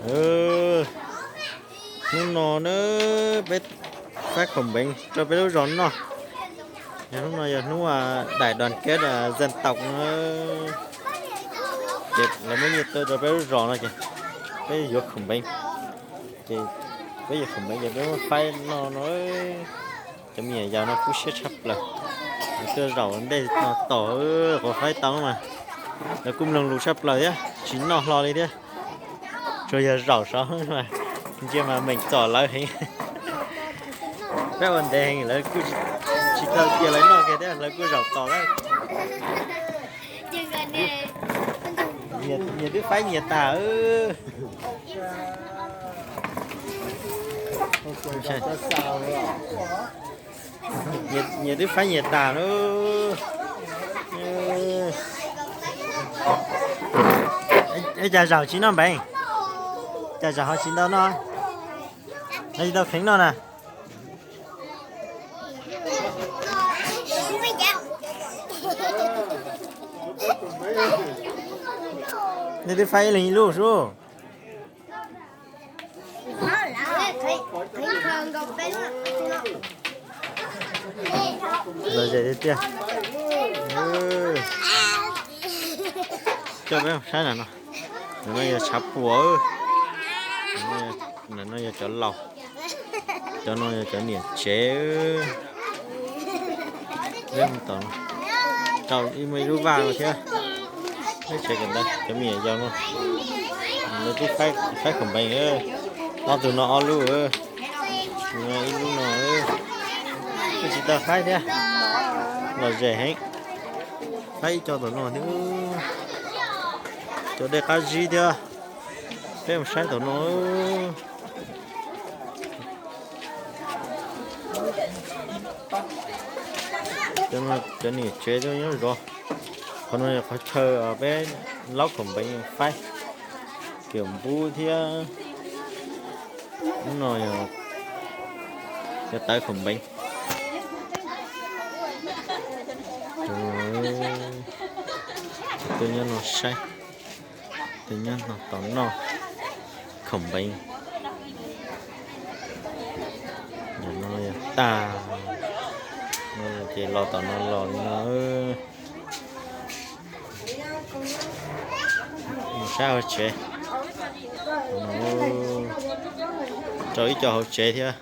Hnub no na, peb faib khoom npeev rau peb lub zos noj. Yog hnub no yog hnub daim đoàn kết dân tộc no, ces lawv muab nyiaj tuaj rau peb lub zos no ces peb yuav khoom npeev. Ces peb yuav khoom npeev ces peb muab faib noj no. Cov me nyuam yaus no kub siab tshaj plaws. Lawv tuaj zaum ntej no tos, quav faib tau mas lawv kuj mloog lus tshaj plaws thiab, tsis noj hlo li thiab. Tsuas yog zaum saud mas ntsia mas meem txom lawv heev. Peb ua ntev heev lawv kuj tsis tau cia lawv noj kiag thiab, lawv kuj zaum tos lawm. Nyias twb faib nyias tas. Nyias twb faib nyias tas lawm. Cas zaum tsis noj npeev? Cas zaum ho tsis ntau noj? Ho tsis tau kheev noj na? Nej twb faib ib leeg ib lub sub. Lom zem tiag tiag. Coj peb saib na no. Ntawm no yog tshav puam, ntawm no yog cov laus, cov no yog cov niam tsev. Peb mus tom no, rau ib muaj ib lub vaj no thiab. Peb tsev kawm ntawv cov me nyuam yaus no, lawv twb faib khoom npeev. Ob tug no ob lub, ib lub no, twb tsis tau faib thiab. Lom zem heev. Faib ib co tom no thiab. Cov dej qab zib thiab. Peb mus saib tom no. Cov niam tsev tuaj nyob zov. Qhov no yog qhov chaw peb laub khoom npeev faib, kiam npub thiab. Lub no yog cov tawv khoom npeev. Tuaj nyob no saib, tuaj nyob no tos noj khoom npeev. Ntawm no yog tag, ces los tom no los no. Mus saib hauv tsev, rau ib co hauv tsev thiab.